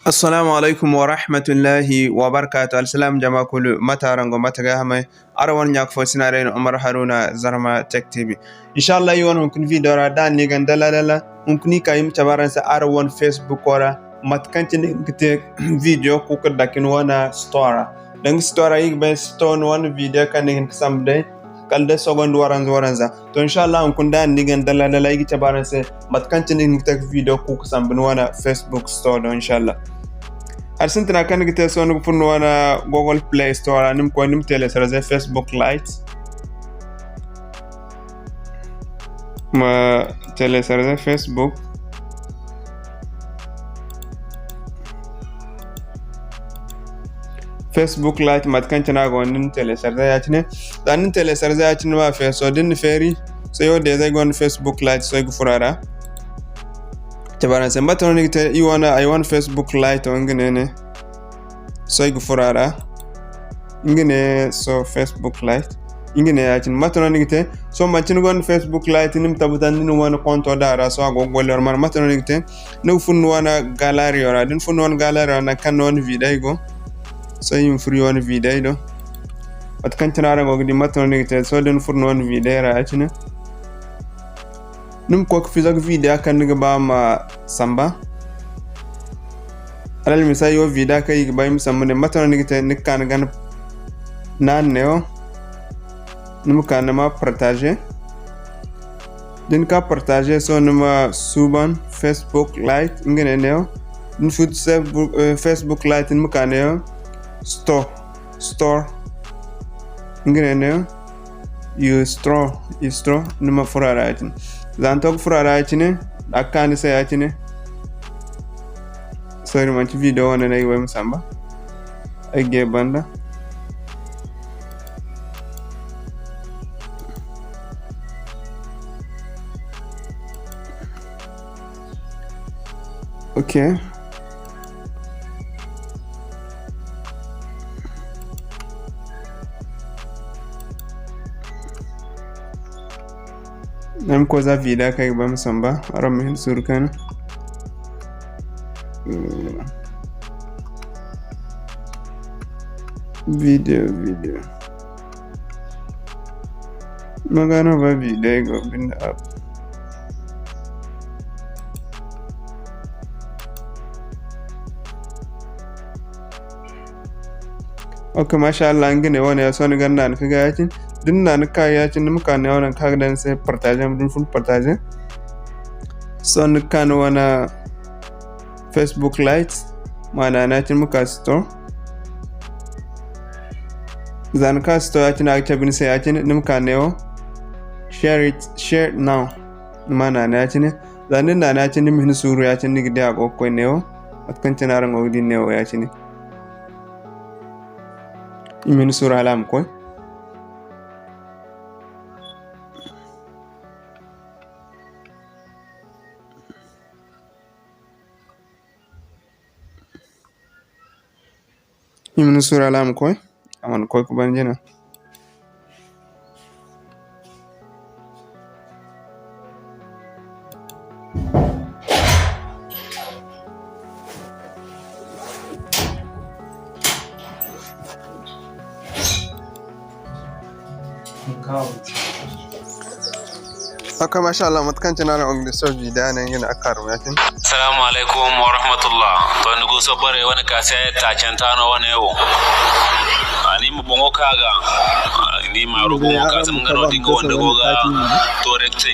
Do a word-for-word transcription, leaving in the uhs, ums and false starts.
Assalamu alaikum wa rahmatullahi wa barakatuh. Alsilaam jama kulu, mate araŋ go, mate ga hamay? Araŋ wane ɲa ka fo sina day no, Umar Haruna, Zarma Tech T V. Inshallah, iri wane hunkuna video ra, da ni ga dalla dalla, hunkuna iri ka iri ma cabe araŋ se araŋ wane Facebook wo ra, mate kaŋ cine ni ga te video kuuku dake ni wane store ra. Danga store ra, iri ga bay store ni wane video kaŋ ni ga hin ga sambu day, kala day sogondi waranza waranza. To, inshallah, hunkuna da ni ga dalla dalla, iri ga cabe araŋ se mate kaŋ cine ni ga te ga video kuuku sambu ni wane Facebook store do, inshallah. Hari sintina kaŋ ni ga te, sohõ ni ga furo ni wane Google Play Store ra, ni ma koy, ni ma télécharger Facebook Lite. Ma télécharger Facebook. Facebook Lite, mate kaŋ cine a go, ni na télécharger ya-cine. Za ni na télécharger ya-cine, ni ma feeri. Sohõ da ni na feeri, sohõ wo, déjà ay gonda Facebook Lite, sohõ ay ga furo a ra. Cabe araŋ se, mate no ni ga te, iri wane, ay wane Facebook Lite wo, nga ne ne. Sohõ ay ga furo a ra. Nga ne, sohõ Facebook Lite. Nga ne ya-cine. Mate no ni ga te? Sohõ manti ni gonda Facebook Lite, ni ma tabbatandi ni wane konto da a ra, sohõ a go ga golley ra. Mate no ni ga te? Ni ga furo ni wane gallery ra. Da ni furo ni wane gallery ra, nangu kaŋ ni wane video go. Sohõ iri ma furo iri wane video do. Mate kaŋ cine araŋ go ga di, mate no ni ga te? Sohõ da ni furo ni wane video ra ya-cine. Ni ma koy ga fiza ga video kaŋ ni ga ba ma samba. Alal misali, wo video kaŋ iri ga ba iri ma samba ne, mate no ni ga te? Ni ga ka ni gana naani neewo. Ni ma ka ni ma partager. Da ni ka partager, sohõ ni ma suuban Facebook Lite, nga ne neewo. Da ni furo Facebook, eh, Facebook Lite, ni ma ka neewo. Store. Store. Nga ne neewo. You store, you store, ni ma furo a ra ya-cine. Za ni to ga furo a ra ya-cine, a ga ka ni se ya-cine. Sorry, manti video wane no ay ga ba ay ma samba. Ay ga ye banda. Ok. Ay ma koy za video kaŋ ay ga ba ay ma samba, araŋ ma hin suuru kayna. Video, video. Ma ga no ba video go binde app. Ok, masha Allah, nga ne wane ya, sohõ ni ga naanu ka ga ya-cine. Da ni naanu ka ya-cine, ni ma ka ne wane kaŋ a ga daŋ ni se partager, ma dumi fun partager. Sohõ ni ga ka ni wane Facebook Lite, ma naanu ya-cine, ma ka store. Za ni ka store ya-cine, a ga cabe ni se ya-cine, ni ma ka neewo, share it, share now. Ni ma naanu ya-cine. Za ni naanu ya-cine, ni ma hin suuru ya-cine, ni ga di a go ga koy neewo. Mate kaŋ cine araŋ go ga di neewo ya-cine. Ni ma hin suuru hala a ma koy. I ma ni suuru hala a ma koy, a mana koy ka ban jina. Ok, masha Allah, mate kaŋ cine araŋ ga di sohõ video ne, nga ne a kaarum ya-cine. Assalamu alaikum wa rahmatullah. To, ni gu sohõ borey wane ka se taacanta no wane wo. A ni ma boŋo ka ga, ni ma ru boŋo ka zama nga no din ga wanda go ga to rekte.